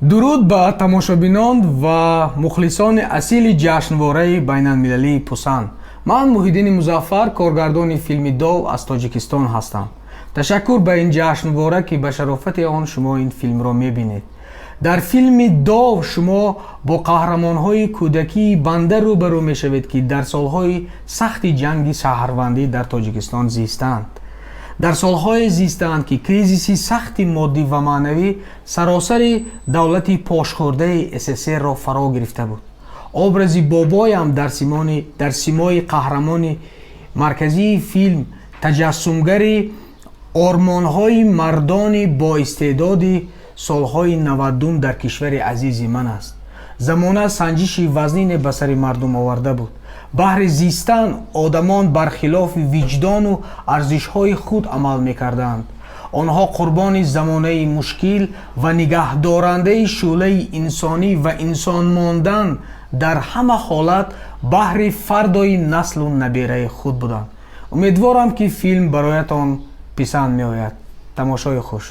Дуруд ба тамошобинон ва мухлисони асили ҷашнвораи байналмилалии Пусан. Ман Муҳиддини Музаффар, коргардони филми «Дов» аз Тоҷикистон ҳастам. Ташаккур ба ин ҷашнвора, ки ба шарофати он шумо ин филмро мебинед. Дар филми «Дов» шумо бо қаҳрамонҳои кӯдакии банда рӯбарӯ мешавед, ки дар солҳои сахти ҷанги шаҳрвандӣ дар Тоҷикистон зистанд, дар солҳое зистаанд, ки кризиси сахти моддӣ ва маънавӣ саросари давлати пошхӯрдаи СССР-ро фаро гирифта буд. Образи бобоям дар симои қаҳрамони марказии филм таҷассумгари ормонҳои мардони боистеъдоди солҳои 90-ум дар кишвари азизи ман аст. Замона санҷиши вазнине ба сари мардум оварда буд. Баҳри зистан одамон бархилофи виҷдону арзишҳои худ амал мекарданд. Онҳо қурбони замонаи мушкил ва нигаҳдорандаи шӯълаи инсонӣ ва инсон мондан дар ҳама ҳолат баҳри фардои наслу набераи худ буданд. Умедворам, ки филм бароятон писанд меояд. Тамошои хуш.